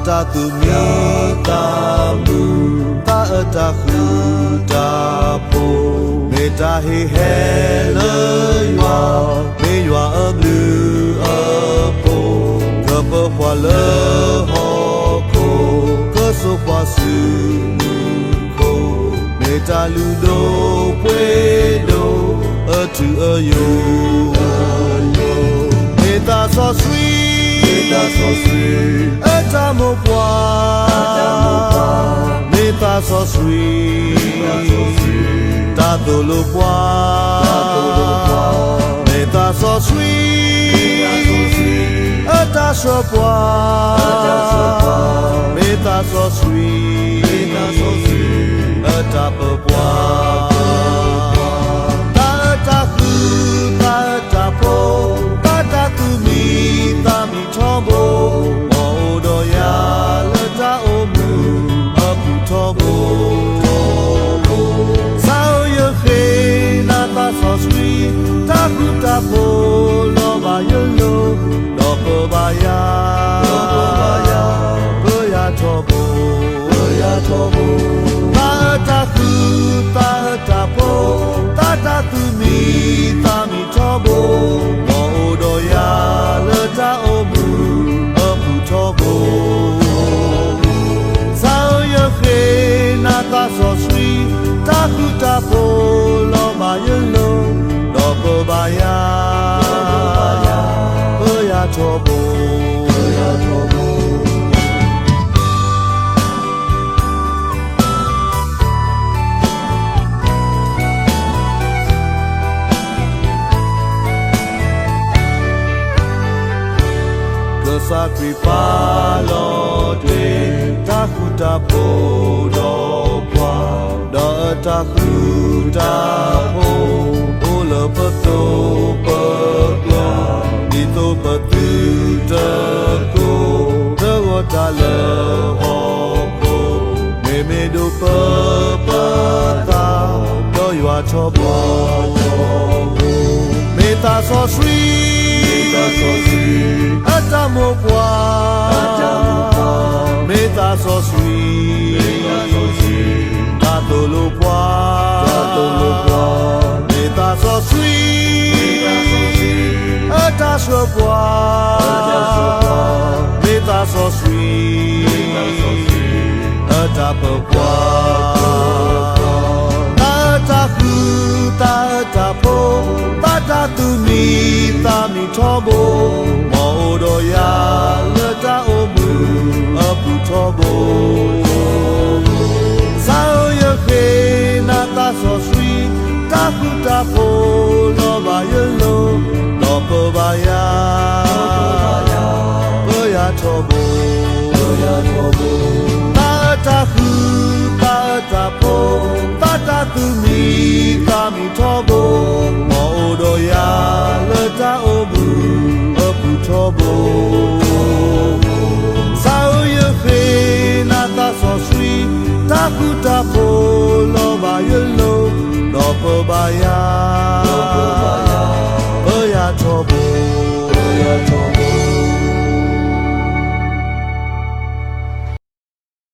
တၢ်သူၣ်မံသးမုာ်, တၢ်အၢတၢ်ဃူတၢ်ဖိး, မ့ၢ်တၢ်ဟ့ၣ်ဟဲလၢယွၤ, မ့ၢ်ယွၤအဘျုးအဖှိၣ်, ကပၢၤပှၤလၢဟီၣ်ခိၣ်, ကစိာ်ပှၤဆူမူခိၣ်, မ့ၢ်တၢ်လုၢ်ဒိၣ်ပှ့ၤဒိၣ်, အထူအယိာ် မ့ၢ်သးစီဆှံ, မ့ၢ်သးစီဆှံ, အတၢ်မိၢ်ပှၢ်, အတၢ်မိၢ်ပှၢ်, မ့ၢ်သးစီဆှံ, မ့ၢ်သးစီဆှံ, တၢ်သိၣ်လိပှၤ, တၢ်သိၣ်လိပှၤ, မ့ၢ်သးစီဆှံ, မ့ၢ်သးစီဆှံ, အတၢ်ဆှၢပှၤ, အတၢ်ဆှၢပှၤ, မ့ၢ်သးစီဆှံ, မ့ၢ်သးစီဆှံ, အတၢ်ပၢၤပှၤ တၢ်အၢတၢ်ဃူတၢ်အၢတၢ်ဖိး, တၢ်တၢ်သူၣ်မံသးမံထီဘိ, မ်အအိၣ်ဒီးယၤလၢတၢ်အိၣ်မူအပူၤထီဘိ. စးဧၢယဃ့နၤသးစီဆှံ, တၢ်ဃူတၢ်ဖိးလီၤဘၣ်ယလိၤ, ဒီးပၢၤဘၣ်ယၤ, ဒီးပၢၤဘၣ်ယၤ, ပၢၤယၤထီဘိ, ပၢၤယၤထီဘိ, တၢ်အၢတၢ်ဃူ တၢ်အၢတၢ်ဖိး, တၢ်တၢ်သူၣ်မံသးမံထီဘိ, မ်အအိၣ်ဒီးယၤလၢတၢ်အိၣ်မူအပူၤထီဘိ. စးဧၢယဃ့နၤသးစီဆှံ, တၢ်ဃူတၢ်ဖိးလီၤဘၣ်ယလိၤ, ဒီးပၢၤဘၣ်ယၤ, ပၢၤယၤထီဘိ. ကစၢ်ခရံာ်ပာ်လီၤတ့ၢ် တၢ်ဃူတၢ်ဖိးဒီးပှၤ, ဒီးအတၢ်ဃူတၢ်ဖိး အိၣ်လၢပသိးပကျါ, ဒ်သိးပသုတကိး တဂီၤတၢ်လၢဟီၣ်ခိၣ်, မ့မ့ၢ်ဒိးပၢပသး ဒီးယွၤထီဘိ. မ့ၢ်သးစီဆှံ, မ့ၢ်သးစီဆှံ, အတၢ်မိၢ်ပှၢ်, မ့ၢ်သးစီဆှံ, မ့ၢ်သးစီဆှံ, တၢ်သိၣ်လိပှၤ, တၢ်သိၣ်လိပှၤ, မ့ၢ်သးစီဆှံ, မ့ၢ်သးစီဆှံ, အတၢ်ဆှၢပှၤ, အတၢ်ဆှၢပှၤ, မ့ၢ်သးစီဆှံ, မ့ၢ်သးစီဆှံ, အတၢ်ပၢၤပှၤ, တၢ်အၢတၢ်ဃူတၢ်အၢတၢ်ဖိး, တၢ်တၢ်သူၣ်မံသးမံထီဘိ, မ်အအိၣ်ဒီးယၤလၢတၢ်အိၣ်မူအပူၤထီဘိ. စးဧၢယဃ့နၤသးစီဆှံ, တၢ်ဃူတၢ်ဖိးလီၤဘၣ်ယလိၤ, ဒီးပၢၤဘၣ်ယၤ, ပၢၤယၤထီဘိ. တၢ်အၢတၢ်ဃူတၢ်အၢတၢ်ဖိး, တၢ်တၢ်သူၣ်မံသးမံထီဘိ, မ်အအိၣ်ဒီးယၤလၢတၢ်အိၣ်မူအပူၤထီဘိ. စးဧၢယဃ့နၤသးစီဆှံ, တၢ်ဃူတၢ်ဖိးလီၤဘၣ်ယလိၤ, ဒီးပၢၤဘၣ်ယၤ, ပၢၤယၤထီဘိ.